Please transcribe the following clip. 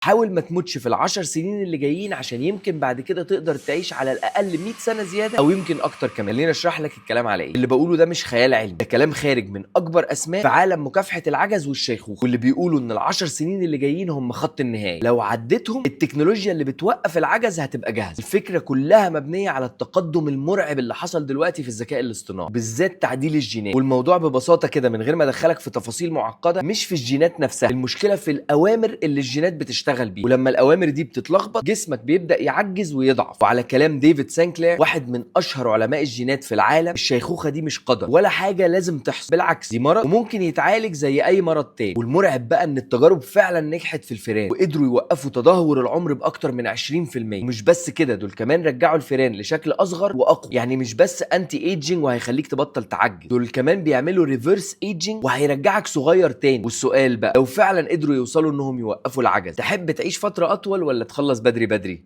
حاول ما تموتش في ال10 سنين اللي جايين، عشان يمكن بعد كده تقدر تعيش على الاقل 100 سنة زيادة او يمكن اكتر كمان. خليني اشرح لك الكلام على ايه. اللي بقوله ده مش خيال علمي، ده كلام خارج من اكبر اسماء في عالم مكافحة العجز والشيخوخه، واللي بيقولوا ان ال10 سنين اللي جايين هم خط النهاية، لو عديتهم التكنولوجيا اللي بتوقف العجز هتبقى جاهزة. الفكرة كلها مبنية على التقدم المرعب اللي حصل دلوقتي في الذكاء الاصطناعي، بالذات تعديل الجينات. والموضوع ببساطة كده من غير ما ادخلك في تفاصيل معقدة، مش في الجينات نفسها، المشكلة في الاوامر اللي الجينات بتشتغل بيها، ولما الاوامر دي بتتلخبط جسمك بيبدا يعجز ويضعف. وعلى كلام ديفيد سانكلير، واحد من اشهر علماء الجينات في العالم، الشيخوخة دي مش قدر ولا حاجة لازم تحصل، بالعكس دي مرض وممكن يتعالج زي اي مرض تاني. والمرعب بقى ان التجارب فعلا نجحت في الفئران، وقدروا يوقفوا تدهور العمر باكتر من 20%. ومش بس كده، دول كمان رجعوا الفئران لشكل اصغر واقوى، يعني مش بس anti aging وهيخليك تبطل تعجز، دول كمان بيعملوا reverse aging وهيرجعك صغير تاني. والسؤال بقى، لو فعلا قدروا يوصلوا انهم يوقفوا العجز، تحب تعيش فترة اطول ولا تخلص بدري بدري؟